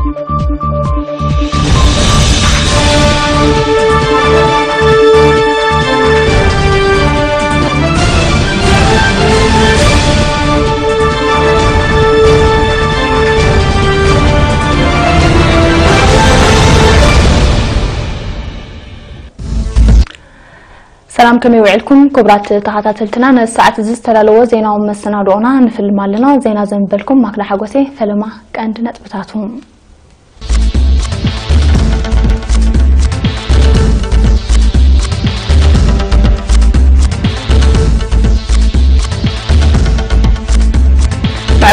ሰላም፣ ከመይ ውዒልኩም ክቡራት ተኸታተልትና? ነዚ ሰዓት እዚ ዝተዳለወ ዜናዊ መሰናድኦና ንፍልም ኣለና። ዜና ዘንበልኩም ማክዳ ሓጎሴ። ፈለማ ቀንዲ ነጥብታቱ።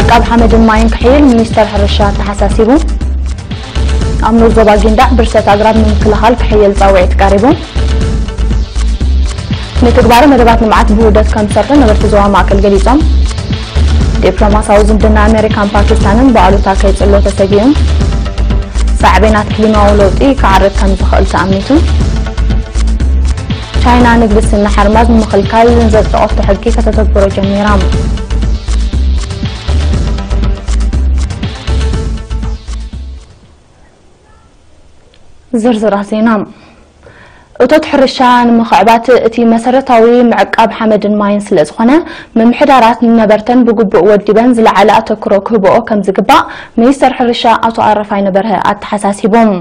ምዕቃብ ሓመድን ማይን ክሕይል ሚኒስተር ሕርሻ ተሓሳሲቡ። ኣብ ንኡስ ዞባ ጊንዳዕ ብርሰት ኣግራብ ንምክልኻል ክሕየል ጻውዒት ቀሪቡ። ንትግባረ መደባት ልምዓት ብውህደት ከም ዝሰርሑ ነበርቲ ዞባ ማእከል ገሊጾም። ዲፕሎማሳዊ ዝምድና ኣሜሪካን ፓኪስታንን ብኣሉታ ከይጽሎ ተሰጊኡ። ሳዕቤናት ክሊማዊ ለውጢ ክዓርግ ከም ዝኽእል ተኣሚቱ። ቻይና ንግዲ ስኒ ሓርማዝ ንምኽልካል ንዘጽደቐቶ ሕጊ ከተተግብሮ ጀሚራ። ዝርዝራት ዜና። እቶት ሕርሻ ንምኽዕባት እቲ መሰረታዊ ምዕቃብ ሓመድን ማይን ስለ ዝኾነ፣ ምምሕዳራት ንነበርተን ብግቡእ ወዲበን ዝለዓለ ኣተኩሮ ክህብኦ ከም ዝግባእ ሚኒስተር ሕርሻ ኣቶ ኣረፋይነ በርሀ ኣተሓሳሲቦም።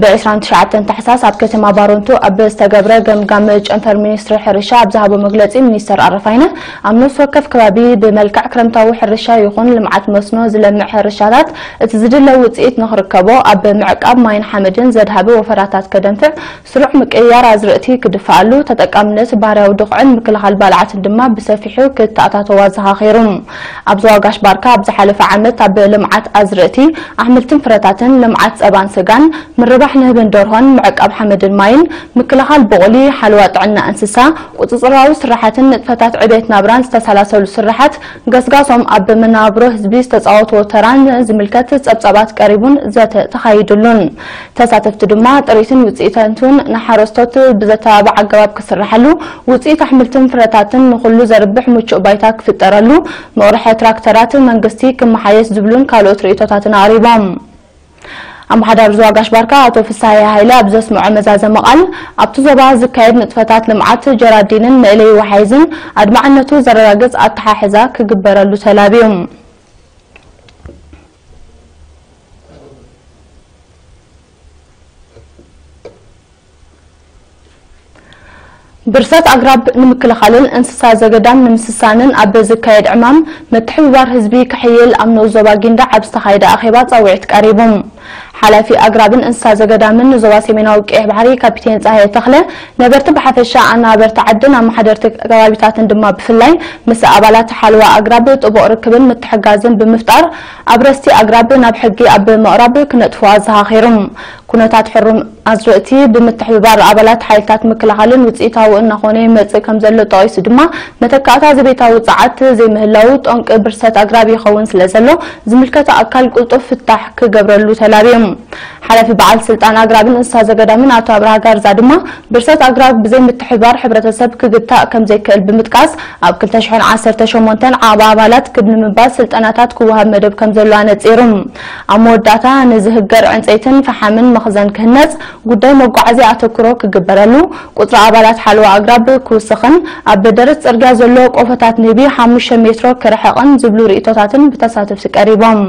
ብ ዕስራን ትሽዓተን ታሕሳስ ኣብ ከተማ ባረንቱ ኣብ ዝተገብረ ገምጋም ጨንፈር ሚኒስትሪ ሕርሻ ኣብ ዝሃቦ መግለጺ፣ ሚኒስተር ኣረፋይነ ኣብ ነፍሲ ወከፍ ከባቢ ብመልክዕ ክረምታዊ ሕርሻ ይኹን ልምዓት መስኖ ዝለምዕ ሕርሻታት እቲ ዝድለ ውጽኢት ንኽርከቦ ኣብ ምዕቃብ ማይን ሓመድን ዘድሃበ ወፈራታት ከደንፍዕ፣ ስሩዕ ምቅይያር ኣዝርእቲ ክድፍኣሉ፣ ተጠቃምነት ባህርያዊ ድኹዕን ምክልኻል ባልዓትን ድማ ብሰፊሑ ክተኣታተው ኣዘኻኺሩ። ኣብ ዞባ ጋሽ ባርካ ኣብ ዝሓለፈ ዓመት ኣብ ልምዓት ኣዝርእቲ፣ ኣሕምልትን ፍረታትን፣ ልምዓት ጸባን ስጋን፣ ምርባሕ ንህብን ደርሆን፣ ምዕቃብ ሓመድን ማይን፣ ምክልኻል ብቑሊ፣ ሓለዋ ጥዕና እንስሳ፣ ቁጽጽራዊ ስራሓትን ንጥፈታት ዕቤት ናብራን ዝተሰላሰሉ ስራሓት ገስጋሶም ኣብ መነባብሮ ህዝቢ ዝተጻወትዎ ተራን ዝምልከት ጸብጻባት ቀሪቡን ዘተ ተኻይድሉን። ተሳተፍቲ ድማ ጥሪትን ውጽኢታቱን ንሓረስቶት ብዘተባብዕ ኣገባብ ክስርሓሉ፣ ውጽኢት ኣሕምልትን ፍረታትን ንኹሉ ዘርብሕ ምቹእ ባይታ ክፍጠረሉ፣ ምቕርሐ ትራክተራት መንግስቲ ክመሓየስ ዝብሉን ካልኦት ርእይቶታትን ኣቕሪቦም። ኣመሓዳሪ ዞባ ጋሽ ባርካ ኣቶ ፍስሃየ ሃይለ ኣብ ዘስምዖ መዛዘሚ ቃል፣ ኣብቲ ዞባ ዝካየድ ንጥፈታት ልምዓት ጀራዲንን መእለዪ ወሓይዝን ኣድማዕነቱ ዘረጋግጽ ኣተሓሕዛ ክግበረሉ ተላብዩ። ብርሰት ኣግራብ ንምክልኻልን እንስሳ ዘገዳም ንምስሳንን ኣብ ዝካየድ ዕማም ምትሕብባር ህዝቢ ክሕይል ኣብ ንኡስ ዞባ ጊንዳዕ ኣብ ዝተኻየደ ኣኼባ ጻውዒት ቀሪቡ። ሓላፊ ኣግራብን እንስሳ ዘገዳምን ንዞባ ሰሜናዊ ቀይሕ ባሕሪ ካፒቴን ጸሃየ ተኽለ፣ ነበርቲ ብሓፈሻ፣ ኣናበርቲ ዓድን ኣመሓደርቲ ከባቢታትን ድማ ብፍላይ ምስ ኣባላት ሓለዋ ኣግራብ ጥቡቕ ርክብን ምትሕጋዝን ብምፍጣር፣ ኣብ ረስቲ ኣግራብ ናብ ሕጊ ኣብ ምቕራብ ክነጥፍዋ ኣዘኻኺሩ። ኩነታት ሕሩም ኣዝርእቲ ብምትሕብባር ኣባላት ሓይልታት ምክልኻልን ውፅኢታዊ እናኾነ ይመፅእ ከም ዘሎ ጠቒሱ ድማ፣ መተካእታ ዘቤታዊ ፃዓት ዘይምህላዉ ጠንቂ ብርሰት ኣግራብ ይኸውን ስለ ዘሎ፣ ዝምልከቶ ኣካል ቅልጡፍ ፍታሕ ክገብረሉ ተላብዮም። ሓላፊ በዓል ስልጣን ኣግራብን እንስሳ ዘገዳምን ኣቶ ኣብርሃ ጋርዛ ድማ፣ ብርሰት ኣግራብ ብዘይ ምትሕብባር ሕብረተሰብ ክግታእ ከም ዘይክእል ብምጥቃስ፣ ኣብ ክልተ ሽሕን ዓሰርተ ሸሞንተን ዓቕሚ ኣባላት ክብ ንምባል ስልጠናታት ክወሃብ መደብ ከም ዘሎ ኣነጺሩ። ኣብ መወዳእታ፣ ንዝህገር ዕንጸይትን ፈሓምን መኽዘን ክህነጽ፣ ጉዳይ መጓዓዝያ ኣተኩሮ ክግበረሉ፣ ቁጽሪ ኣባላት ሓለዋ ኣግራብ ክውስኽን ኣብ ደረት ጽርግያ ዘሎ ቆፎታት ንህቢ ሓሙሽተ ሜትሮ ክርሕቕን ዝብሉ ርእይቶታትን ብተሳተፍቲ ቀሪቦም።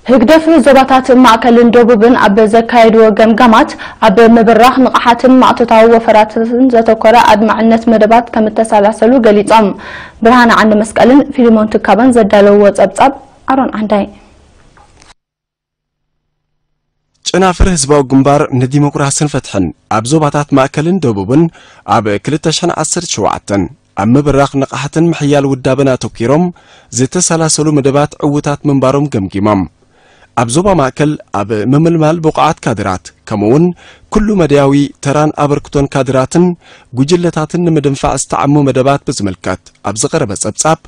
ህግደፍ ዞባታት ማእከልን ደቡብን ኣብ ዘካየድዎ ገምጋማት፣ ኣብ ምብራኽ ንቕሓትን ማእቶታዊ ወፈራትን ዘተኮረ ኣድማዕነት መደባት ከም እተሰላሰሉ ገሊጾም። ብርሃነ ዓንደ መስቀልን ፊሊሞን ትካበን ዘዳለውዎ ጸብጻብ፣ ኣሮን ዓንዳይ። ጨናፍር ህዝባዊ ግንባር ንዲሞክራስን ፍትሕን ኣብ ዞባታት ማእከልን ደቡብን ኣብ ክልተ ሽሕን ዓሰርተ ሸውዓተን ኣብ ምብራኽ ንቕሓትን ምሕያል ውዳበን ኣተኲሮም ዝተሰላሰሉ መደባት ዕዉታት ምንባሮም ገምጊሞም። ኣብ ዞባ ማእከል ኣብ ምምልማል ብቑዓት ካድራት፣ ከምኡውን ኩሉ መዳያዊ ተራን ኣበርክቶን ካድራትን ጉጅለታትን ንምድንፋዕ ዝተዓሙ መደባት ብዝምልከት ኣብ ዝቐረበ ጸብጻብ፣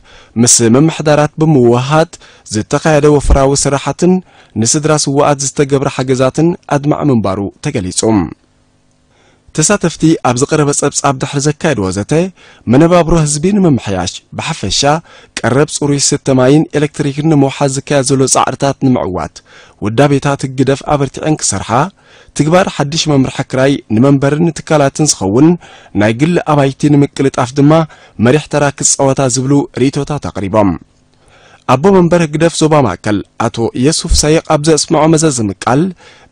ምስ ምምሕዳራት ብምውህሃድ ዝተኻየደ ወፍራዊ ስራሓትን ንስድራ ስዉኣት ዝተገብረ ሓገዛትን ኣድማዒ ምንባሩ ተገሊጹ። ተሳተፍቲ ኣብ ዝቐረበ ጸብጻብ ድሕሪ ዘካየድዎ ዘተ፣ መነባብሮ ህዝቢ ንምምሕያሽ፣ ብሓፈሻ ቀረብ ጽሩይ ስተ ማይን ኤሌክትሪክን ንምውሓስ ዝካየድ ዘሎ ጻዕርታት ንምዕዋት፣ ውዳቤታት ህግደፍ ኣበርቲዐን ክሰርሓ፣ ትግባር ሓድሽ መምርሒ ክራይ ንመንበርን ንትካላትን ዝኸውን ናይ ግሊ ኣባይቲ ንምቅልጣፍ ድማ መሪሕ ተራ ክጻወታ ዝብሉ ርእይቶታት ኣቕሪቦም። ኣቦ መንበር ህግደፍ ዞባ ማእከል ኣቶ የሱፍ ሳይቕ ኣብ ዘስምዖ መዘዘሚ ቃል፣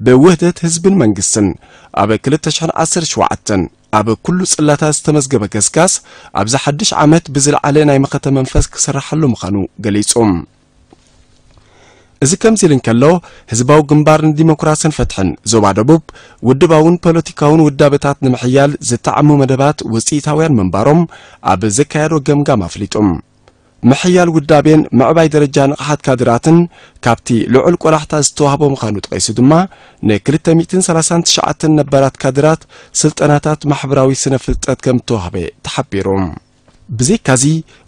ብውህደት ህዝብን መንግስትን ኣብ ክልተ ሽሕን ዓሰርተ ሸውዓተን ኣብ ኩሉ ጽላታት ዝተመዝገበ ገስጋስ፣ ኣብዚ ሓድሽ ዓመት ብዝለዓለ ናይ መኸተ መንፈስ ክስርሓሉ ምዃኑ ገሊጹ። እዚ ከምዚ ኢሉ እንከሎ፣ ህዝባዊ ግንባር ንዲሞክራስን ፍትሕን ዞባ ደቡብ፣ ውድባውን ፖለቲካውን ውዳበታት ንምሕያል ዝተዓሙ መደባት ውጽኢታውያን ምንባሮም ኣብ ዘካየዶ ገምጋም ኣፍሊጡ። ምሕያል ውዳቤን ምዕባይ ደረጃ ንቕሓት ካድራትን ካብቲ ልዑል ቆላሕታ ዝተዋህቦ ምዃኑ ጠቒሱ ድማ፣ ን ክልተ ሚእትን ሰላሳን ትሽዓተን ነባራት ካድራት ስልጠናታት ማሕበራዊ ስነ ፍልጠት ከም እተዋህበ ተሓቢሩ። ብዘይካዚ፣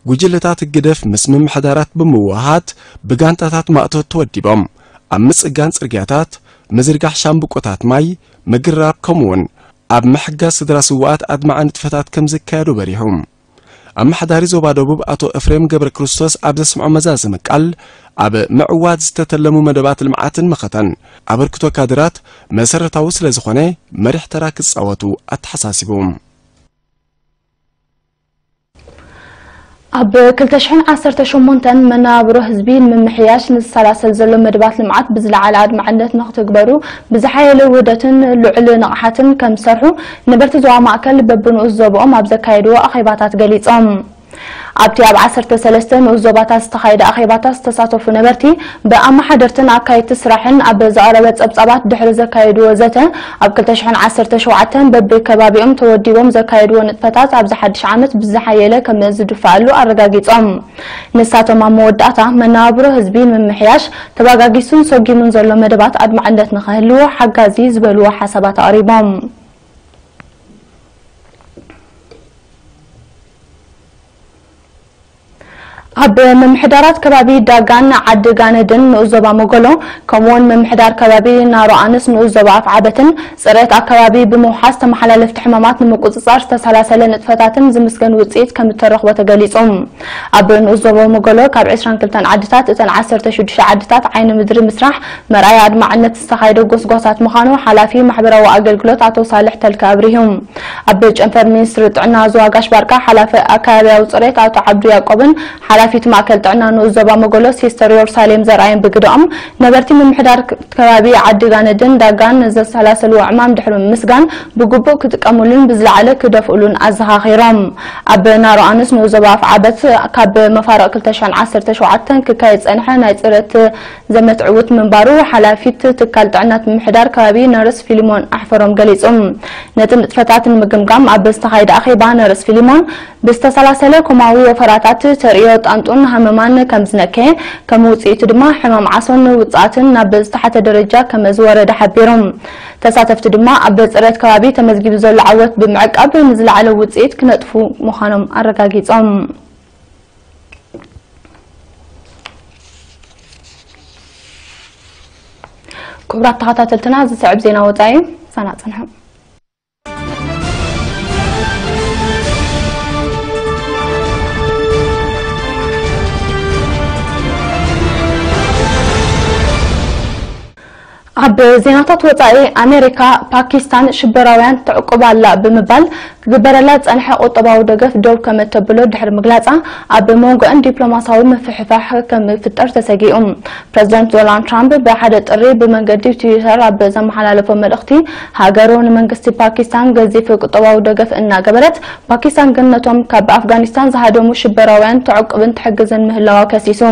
ጉጅለታት ህግደፍ ምስ ምምሕዳራት ብምውሃሃድ ብጋንታታት ማእቶት ተወዲቦም፣ ኣብ ምጽጋን ጽርግያታት፣ ምዝርጋሕ ሻምብቆታት ማይ፣ ምግራብ፣ ከምኡውን ኣብ ምሕጋዝ ስድራ ስውኣት ኣድማዒ ንጥፈታት ከም ዝካየዱ በሪሁ። ኣመሓዳሪ ዞባ ደቡብ ኣቶ ኤፍሬም ገብረ ክርስቶስ ኣብ ዘስምዖ መዛዘሚ ቃል፣ ኣብ ምዕዋት ዝተተለሙ መደባት ልምዓትን መኸተን ኣበርክቶ ካድራት መሰረታዊ ስለ ዝኾነ፣ መሪሕ ተራ ክጻወቱ ኣተሓሳሲቡ። ኣብ ክልተ ሽሕን ዓሰርተ ሸሞንተን መነባብሮ ህዝቢ ንምምሕያሽ ንዝሰላሰል ዘሎ መደባት ልምዓት ብዝለዓለ ኣድማዕነት ንክትግበሩ ብዝሓየለ ውህደትን ልዑል ንቕሓትን ከም ዝሰርሑ ነበርቲ ዞባ ማእከል በብንኡስ ዞባኦም ኣብ ዘካየድዎ ኣኼባታት ገሊጾም። ኣብቲ ኣብ ዓሰርተ ሰለስተ ንኡስ ዞባታት ዝተኻየደ ኣኼባታት ዝተሳተፉ ነበርቲ፣ ብኣመሓደርትን ኣካየድቲ ስራሕን ኣብ ዝቐረበ ጸብጻባት ድሕሪ ዘካየድዎ ዘተ፣ ኣብ ክልተ ሽሕን ዓሰርተ ሸውዓተን በብከባቢኦም ተወዲቦም ዘካየድዎ ንጥፈታት ኣብዚ ሓድሽ ዓመት ብዝሓየለ ከም ዝድፋኣሉ ኣረጋጊጾም። ንሳቶም ኣብ መወዳእታ መነባብሮ ህዝቢ ንምምሕያሽ ተባጋጊሱን ሰጒሙን ዘሎ መደባት ኣድማዕነት ንኽህልዎ ሓጋዚ ዝበልዎ ሓሳባት ኣቕሪቦም። ኣብ ምምሕዳራት ከባቢ ዳጋን ዓዲ ጋነድን ንኡስ ዞባ መጎሎ፣ ከምኡውን ምምሕዳር ከባቢ ናሮ ኣንስ ንኡስ ዞባ ኣፍዓበትን ጽሬት ኣከባቢ ብምውሓስ ተመሓላለፍቲ ሕማማት ንምቁጽጻር ዝተሰላሰለ ንጥፈታትን ዝምስገን ውጽኢት ከም እተረኽቦ ተገሊጹ። ኣብ ንኡስ ዞባ መጎሎ ካብ ዕስራን ክልተን ዓድታት እተን ዓሰርተ ሽዱሽተ ዓድታት ዓይኒ ምድሪ ምስራሕ መርኣያ ኣድማዕነት ዝተኻየደ ጎስጓሳት ምዃኑ ሓላፊ ማሕበራዊ ኣገልግሎት ኣቶ ሳልሕ ተልካ ኣብሪሁ። ኣብ ጨንፈር ሚኒስትሪ ጥዕና ዞባ ጋሽ ባርካ ሓላፊ ኣከባቢያዊ ጽሬት ኣቶ ዓብዱ ያዕቆብን ሓላፊት ማእከል ጥዕና ንኡስ ዞባ መጎሎ ሲስተር ዮርሳሌም ዘርኣየን ብግደኦም፣ ነበርቲ ምምሕዳር ከባቢ ዓዲ ጋነድን ዳጋን ንዘሰላሰልዎ ዕማም ድሕሪ ምምስጋን፣ ብግቡእ ክጥቀሙሉን ብዝለዓለ ክደፍኡሉን ኣዘኻኺሮም። ኣብ ናሮ ኣንስ ንኡስ ዞባ ኣፍዓበት ካብ መፋርቕ ክልተ ሽሕን ዓሰርተ ሸውዓተን ክካየድ ዝጸንሐ ናይ ጽሬት ዘመት ዕዉት ምንባሩ ሓላፊት ትካል ጥዕናት ምምሕዳር ከባቢ ነርስ ፊሊሞን ኣሕፈሮም ገሊጹ። ነቲ ንጥፈታት ንምግምጋም ኣብ ዝተኻየደ ኣኼባ ነርስ ፊሊሞን ብዝተሰላሰለ ኮማዊ ወፈራታት ተርእዮ ጣንጡን ሃመማን ከም ዝነከየ፣ ከም ውጽኢቱ ድማ ሕማም ዓሶን ውጽኣትን ናብ ዝተሓተ ደረጃ ከም ዝወረደ ሓቢሩ። ተሳተፍቲ ድማ ኣብ ጽሬት ከባቢ ተመዝጊቡ ዘሎ ዓወት ብምዕቃብ ንዝለዓለ ውጽኢት ክነጥፉ ምዃኖም ኣረጋጊጾም። ክቡራት ተኸታተልትና፣ ዝስዕብ ዜና ወጻኢ ሳና ጽንሑ። ኣብ ዜናታት ወጻኢ፣ ኣሜሪካ ፓኪስታን ሽበራውያን ትዕቁብ ኣላ ብምባል ክግበረላ ዝጸንሐ ቁጠባዊ ደገፍ ደው ከም እተብሎ ድሕሪ ምግላጻ፣ ኣብ መንጎአን ዲፕሎማሳዊ ምፍሕፋሕ ከም ዝፍጠር ተሰጊኡ። ፕረዚደንት ዶናልድ ትራምፕ ብሓደ ጥሪ ብመንገዲ ትዊተር ኣብ ዘመሓላለፎ መልእኽቲ፣ ሃገሩ ንመንግስቲ ፓኪስታን ገዚፍ ቁጠባዊ ደገፍ እናገበረት፣ ፓኪስታን ግን ነቶም ካብ ኣፍጋኒስታን ዝሃደሙ ሽበራውያን ተዕቁብን ትሕግዝን ምህላዋ ከሲሱ።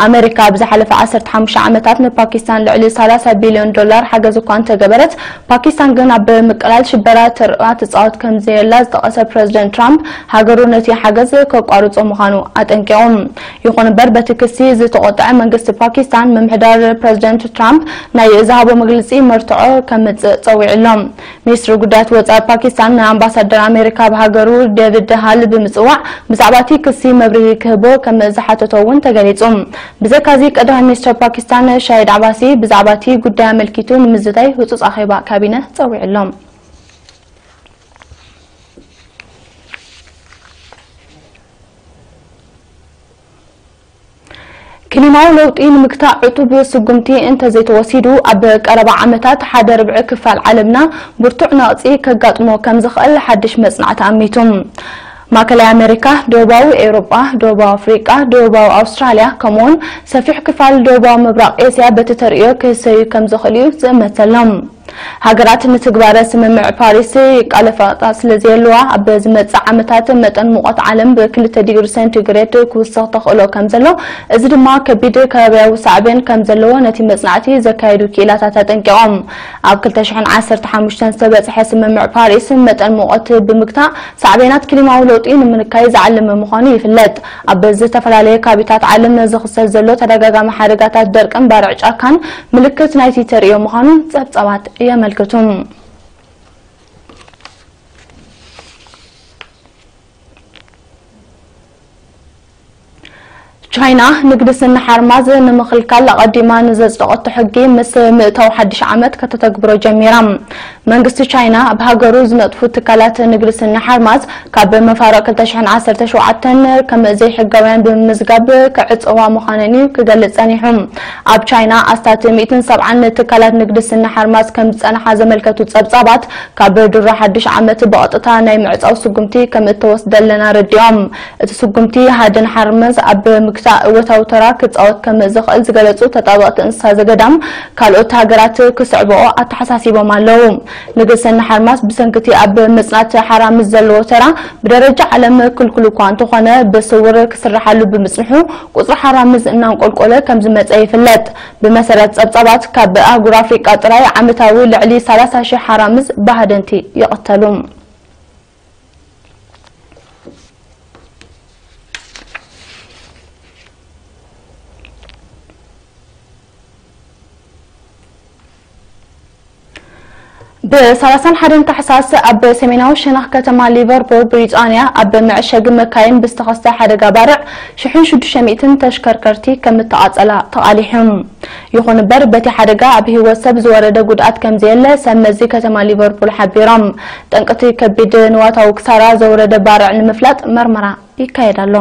ኣሜሪካ ኣብ ዝሓለፈ ዓሰርተ ሓሙሽተ ዓመታት ንፓኪስታን ልዕሊ ሰላሳ ቢልዮን ዶላር ሓገዝ እኳ እንተገበረት፣ ፓኪስታን ግን ኣብ ምቅላል ሽበራ ተርኣ ትጻወት ከም ዘየላ ዝጠቐሰ ፕረዚደንት ትራምፕ፣ ሃገሩ ነቲ ሓገዝ ከቋርጾ ምዃኑ ኣጠንቂቑ። ይኹን እምበር፣ በቲ ክሲ ዝተቖጥዐ መንግስቲ ፓኪስታን፣ ምምሕዳር ፕረዚደንት ትራምፕ ናይ ዝሃቦ መግለጺ መርትዖ ከምጽእ ጸዊዑ ኣሎ። ሚኒስትሪ ጉዳያት ወጻኢ ፓኪስታን ንኣምባሳደር ኣሜሪካ ኣብ ሃገሩ ዴቪድ ሃል ብምጽዋዕ፣ ብዛዕባ እቲ ክሲ መብርሂ ክህቦ ከም ዝሓተቶ እውን ተገሊጹ። ብዘይካዚ፣ ቀዳማይ ሚኒስትር ፓኪስታን ሻሂድ ዓባሲ ብዛዕባ እቲ ጉዳይ ኣመልኪቱ ንምዝታይ ህጹጽ ኣኼባ ካቢነ ጸዊዑ ኣሎ። ክሊማዊ ለውጢ ንምግታእ ዕቱብ ስጉምቲ እንተዘይተወሲዱ፣ ኣብ ቀረባ ዓመታት ሓደ ርብዒ ክፋል ዓለምና ብርቱዕ ነቕጺ ከጋጥሞ ከም ዝኽእል ሓድሽ መጽናዕቲ ኣሚቱ። ማእከላይ ኣሜሪካ፣ ደቡባዊ ኤውሮጳ፣ ደቡባዊ ኣፍሪቃ፣ ደቡባዊ ኣውስትራልያ፣ ከምኡውን ሰፊሕ ክፋል ደቡባዊ ምብራቕ ኤስያ በቲ ተርእዮ ክህሰዩ ከም ዝኽእሉ እዩ ዝእመት ዘሎ። ሃገራት ንትግባረ ስምምዕ ፓሪስ ይቃለፋ ስለ ዘየለዋ፣ ኣብ ዝመጽእ ዓመታት መጠን ሙቐት ዓለም ብክልተ ዲግሪ ሴንቲግሬድ ክውስኽ ተኽእሎ ከም ዘሎ፣ እዚ ድማ ከቢድ ከባብያዊ ሳዕቤን ከም ዘለዎ ነቲ መጽናዕቲ ዘካየዱ ክኢላታት ኣጠንቂቖም። ኣብ ክልተ ሽሕን ዓሰርተ ሓሙሽተን ዝተበጽሐ ስምምዕ ፓሪስ መጠን ሙቐት ብምግታእ ሳዕቤናት ክሊማዊ ለውጢ ንምንካይ ዝዓለመ ምዃኑ ይፍለጥ። ኣብ ዝተፈላለየ ከባቢታት ዓለም ዝኽሰት ዘሎ ተደጋጋሚ ሓደጋታት ደርቅን ባርዕ ጫካን ምልክት ናይቲ ተርእዮ ምዃኑ ጸብጻባት የመልክቱ። ቻይና ንግዲ ስኒ ሓርማዝ ንምኽልካል ኣቐዲማ ንዘጽደቐቶ ሕጊ ምስ ምእታው ሓድሽ ዓመት ከተተግብሮ ጀሚራ። መንግስቲ ቻይና ኣብ ሃገሩ ዝነጥፉ ትካላት ንግዲ ስኒ ሓርማዝ ካብ መፋርቕ ክልተ ሽሕን ዓሰርተ ሸውዓተን ከም ዘይሕጋውያን ብምምዝጋብ ክዕጽዋ ምዃነን እዩ ክገልጽ ጸኒሑ። ኣብ ቻይና ኣስታት ሚእትን ሰብዓን ትካላት ንግዲ ስኒ ሓርማዝ ከም ዝጸንሓ ዘመልከቱ ጸብጻባት፣ ካብ ድሮ ሓድሽ ዓመት ብቐጥታ ናይ ምዕጻው ስጉምቲ ከም እተወስደለን ኣረዲኦም። እቲ ስጉምቲ ሃደን ሓርማዝ ኣብ ምግታእ እወታዊ ተራ ክጻወት ከም ዝኽእል ዝገለጹ ተጣበቕቲ እንስሳ ዘገዳም፣ ካልኦት ሃገራት ክስዕብኦ ኣተሓሳሲቦም ኣለዉ። ንግዲ ስኒ ሓርማዝ ብሰንኪ እቲ ኣብ ምጽናት ሓራምዝ ዘለዎ ተራ ብደረጃ ዓለም ክልኩል እኳ እንተኾነ፣ ብስውር ክስርሓሉ ብምጽንሑ ቁጽሪ ሓራምዝ እናንቆልቆለ ከም ዝመጸ ይፍለጥ። ብመሰረት ጸብጻባት፣ ካብ ኣህጉር ኣፍሪቃ ጥራይ ዓመታዊ ልዕሊ ሰላሳ ሽሕ ሓራምዝ ብሃደንቲ ይቕተሉ። ብሰላሳን ሓደን ታሕሳስ ኣብ ሰሜናዊ ሸነኽ ከተማ ሊቨርፑል ብሪጣንያ ኣብ መዐሸጊ መካይን ብዝተኸስተ ሓደጋ ባርዕ ሽሕን ሽዱሽተ ሚእትን ተሽከርከርቲ ከም እተቓጸላ ተቓሊሑ። ይኹን እምበር፣ በቲ ሓደጋ ኣብ ህይወት ሰብ ዝወረደ ጉድኣት ከም ዘየለ ሰብ መዚ ከተማ ሊቨርፑል ሓቢሮም። ጠንቅቲ ከቢድ ንዋታዊ ክሳራ ዘውረደ ባርዕ ንምፍላጥ መርመራ ይካየድ ኣሎ።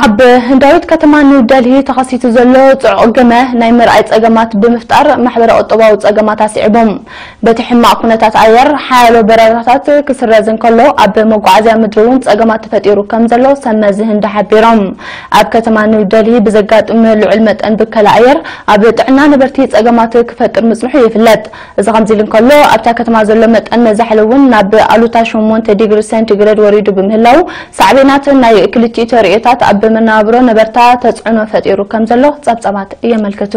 ኣብ ህንዳዊት ከተማ ኒው ደልሂ ተኸሲቱ ዘሎ ጽዑቕ ግመ ናይ ምርኣይ ጸገማት ብምፍጣር ማሕበረ ቁጠባዊ ጸገማት ኣስዒቡ። በቲ ሕማቕ ኩነታት ኣየር ሓያሎ በረራታት ክስረዝ እንከሎ፣ ኣብ መጓዓዝያ ምድሪ እውን ጸገማት ተፈጢሩ ከም ዘሎ ሰብ መዚ ህንዲ ሓቢሮም። ኣብ ከተማ ኒው ደልሂ ብዘጋጥም ልዑል መጠን ብከላ ኣየር ኣብ ጥዕና ነበርቲ ጸገማት ክፈጥር ምጽንሑ ይፍለጥ። እዚ ከምዚ ኢሉ እንከሎ፣ ኣብታ ከተማ ዘሎ መጠን ዛሕሊ እውን ናብ ኣሉታ ሸሞንተ ዲግሪ ሴንቲግሬድ ወሪዱ ብምህላው፣ ሳዕቤናት ናይ ክልቲኡ ተርእዮታት ኣብ መነባብሮ ነበርታ ተጽዕኖ ፈጢሩ ከም ዘሎ ጸብጻባት የመልክቱ።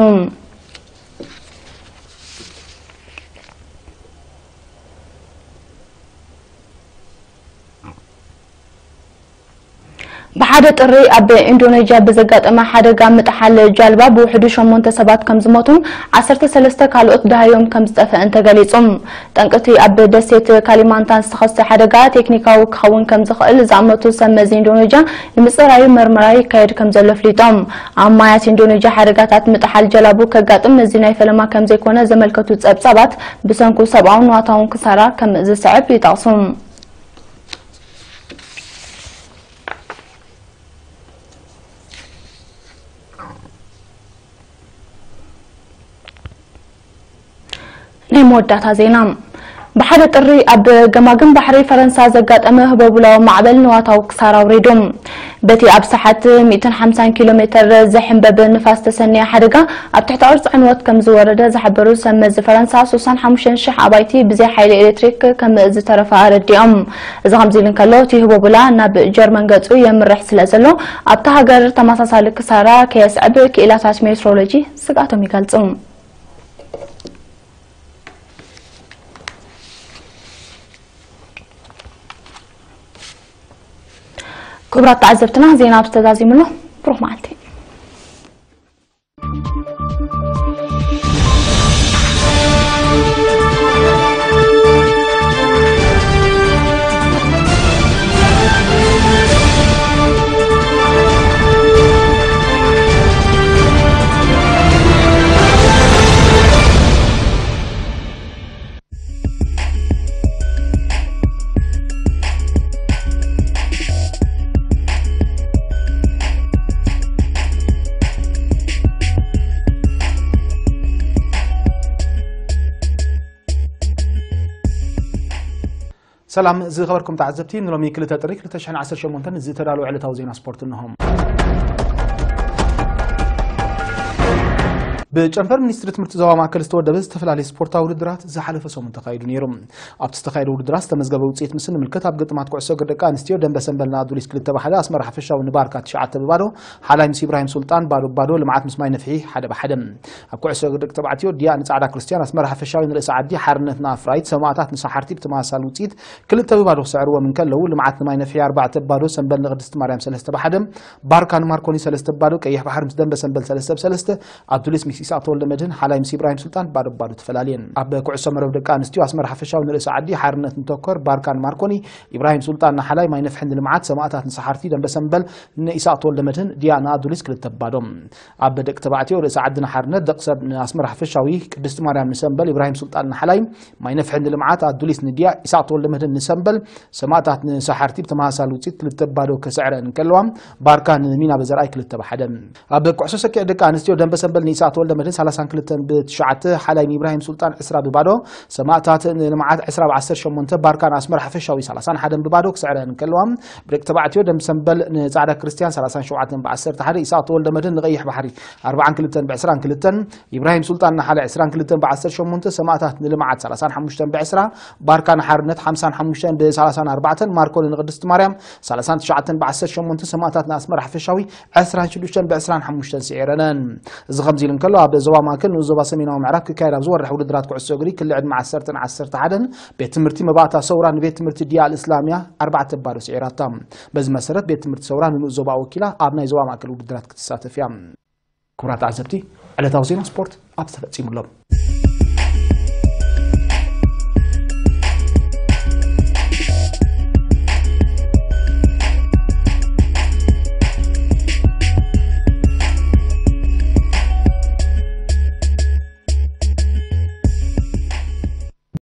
ብሓደ ጥሪ ኣብ ኢንዶኔዥያ ብዘጋጠመ ሓደጋ ምጥሓል ጃልባ ብውሕዱ ሸሞንተ ሰባት ከም ዝሞቱን ዓሰርተ ሰለስተ ካልኦት ደሃዮም ከም ዝጠፍአን ተገሊጹ። ጠንቅቲ ኣብ ደሴት ካሊማንታን ዝተኸስተ ሓደጋ ቴክኒካዊ ክኸውን ከም ዝኽእል ዝኣመቱ ሰብ መዚ ኢንዶኔዥያ ንምጽራዩ መርመራ ይካየድ ከም ዘሎ ኣፍሊጦም። ኣብ ማያት ኢንዶኔዥያ ሓደጋታት ምጥሓል ጀላቡ ከጋጥም እዚ ናይ ፈለማ ከም ዘይኮነ ዘመልከቱ ጸብጻባት፣ ብሰንኩ ሰብኣውን ንዋታውን ክሳራ ከም ዝስዕብ ይጠቕሱ። ናይ መወዳእታ ዜና። ብሓደ ጥሪ ኣብ ገማግም ባሕሪ ፈረንሳ ዘጋጠመ ህቦቡላዊ ማዕበል ንዋታዊ ክሳራ ኣውሪዱ። በቲ ኣብ ሰዓት ሚእትን ሓምሳን ኪሎ ሜተር ዝሕንበብ ንፋስ ተሰንየ ሓደጋ ኣብ ትሕቲ ቅርጺ ዕንወት ከም ዝወረደ ዝሓበሩ ሰብ መዚ ፈረንሳ፣ ስሳን ሓሙሽተን ሽሕ ኣባይቲ ብዘይ ሓይሊ ኤሌክትሪክ ከም ዝተረፋ ኣረዲኦም። እዚ ከምዚ ኢሉ እንከሎ፣ እቲ ህቦቡላ ናብ ጀርመን ገጹ የምርሕ ስለ ዘሎ፣ ኣብታ ሃገር ተመሳሳሊ ክሳራ ከየስዕብ ክኢላታት ሜትሮሎጂ ስግኣቶም ይገልጹ። ክቡራት ተዓዘብትና፣ ዜና ኣብ ዝተዛዚምሉ ብሩኽ መዓልቲ። ሰላም ዝኸበርኩም ተዓዘብቲ፣ ንሎሚ ክልተ ጥሪ ክልተ ሽሕን ዓሰርተ ሸሞንተን ዝተዳለወ ዕለታዊ ዜና ስፖርት እንሆ። ብጨንፈር ሚኒስትሪ ትምህርቲ ዞባ ማእከል ዝተወደበ ዝተፈላለዩ ስፖርታዊ ውድድራት ዝሓለፈ ሰሙን ተኻይዱ ነይሩ። ኣብቲ ዝተኻየደ ውድድራት ዝተመዝገበ ውፅኢት ምስ እንምልከት፣ ኣብ ግጥማት ኩዕሶ እግሪ ደቂ ኣንስትዮ ደንበ ሰንበልና ኣዱሊስ ክልተ ብሓደ፣ ኣስመራ ሓፈሻዊ ንባርካ ትሽዓተ ብባዶ፣ ሓላይ ምስ ኢብራሂም ሱልጣን ባዶ ብባዶ፣ ልምዓት ምስ ማይ ነፍሒ ሓደ ብሓደ። ኣብ ኩዕሶ እግሪ ደቂ ተባዕትዮ ዲያ ንጻዕዳ ክርስትያን፣ ኣስመራ ሓፈሻዊ ንርእሲ ዓዲ፣ ሓርነት ንኣፍራይት፣ ሰማእታት ንሳሓርቲ ብተመሳሳሊ ውፅኢት ክልተ ብባዶ ክስዕርዎም እንከለዉ፣ ልምዓት ንማይ ነፍሒ ኣርባዕተ ብባዶ፣ ሰንበል ንቅድስቲ ማርያም ሰለስተ ብሓደ፣ ባርካ ንማርኮኒ ሰለስተ ብባዶ፣ ቀይሕ ባሕሪ ምስ ደንበ ሰንበል ሰለስተ ብሰለስተ፣ ኣዱሊስ ምስ ኢሳቅ ተወልደ መድህን፣ ሓላይ ምስ ኢብራሂም ሱልጣን ባዶ ብባዶ ተፈላልየን። ኣብ ኩዕሶ መረብ ደቂ ኣንስትዮ ኣስመራ ሓፈሻዊ ንርእሲ ዓዲ፣ ሓርነት ንተኮር፣ ባርካ ንማርኮኒ፣ ኢብራሂም ሱልጣን ንሓላይ፣ ማይ ነፍሒ ንልምዓት፣ ሰማእታት ንሳሓርቲ፣ ደንበ ሰንበል ንኢሳቅ ተወልደ መድህን፣ ዲያ ንኣዱሊስ ክልተ ብባዶ። ኣብ ደቂ ተባዕትዮ ርእሲ ዓዲ ንሓርነት፣ ደቂ ሰብ ንኣስመራ ሓፈሻዊ፣ ቅድስቲ ማርያም ንሰንበል፣ ኢብራሂም ሱልጣን ንሓላይ፣ ማይ ነፍሒ ንልምዓት፣ ኣዱሊስ ንዲያ፣ ኢሳቅ ተወልደ መድህን ንሰንበል፣ ሰማእታት ንሳሓርቲ ብተመሳሳሊ ውፅኢት ክልተ ብባዶ ከስዕረን እንከለዋ፣ ባርካ ንሚና በዘርኣይ ክልተ ብሓደ። ኣብ ኩዕሶ ሰኪዕ ደቂ ኣንስትዮ ደንበ ሰንበል ንኢሳቅ ተወልደ መድህን ሰላሳን ክልተን ብትሽዓተ፣ ሓላይ ንኢብራሂም ሱልጣን ዕስራ ብባዶ፣ ሰማእታት ንልምዓት ዕስራ ብዓሰርተ ሸሞንተ፣ ባርካ ንኣስመራ ሓፈሻዊ ሰላሳን ሓደን ብባዶ ክስዕረን እንከለዋ፣ ብደቂ ተባዕትዮ ደንበ ሰንበል ንጻዕዳ ክርስትያን ሰላሳን ሸውዓተን ብዓሰርተ ሓደ፣ ኢሳቅ ተወልደ መድህን ንቀይሕ ባሕሪ ኣርባዓን ክልተን ብዕስራን ክልተን፣ ኢብራሂም ሱልጣን ንሓለ ዕስራን ክልተን ብዓሰርተ ሸሞንተ፣ ሰማእታት ንልምዓት ሰላሳን ሓሙሽተን ብዕስራ፣ ባርካ ንሓርነት ሓምሳን ሓሙሽተን ብሰላሳን ኣርባዕተን፣ ማርኮኒ ንቅድስቲ ማርያም ሰላሳን ትሽዓተን ብዓሰርተ ሸሞንተ፣ ሰማእታት ንኣስመራ ሓፈሻዊ ዕስራን ሽዱሽተን ብዕስራን ሓሙሽተን ስዒረነን። እዚ ከምዚ ኢሉ እንከሎ፣ ኣብ ዞባ ማእከል ንኡስ ዞባ ሰሜናዊ ምዕራብ ክካየድ ኣብ ዝወርሕ ውድድራት ኩዕሶ እግሪ ክሊ ዕድመ ዓሰርተን ዓሰርተ ሓደን ቤት ትምህርቲ መባእታ ሰውራ ንቤት ትምህርቲ ዲያ ኣልእስላምያ ኣርባዕተ ባዶ ስዒራታ። በዚ መሰረት ቤት ትምህርቲ ሰውራ ንንኡስ ዞባ ወኪላ ኣብ ናይ ዞባ ማእከል ውድድራት ክትሳተፍ እያ። ክቡራት ተዓዘብቲ፣ ዕለታዊ ዜና ስፖርት ኣብ ተፈጺሙ ኣሎ።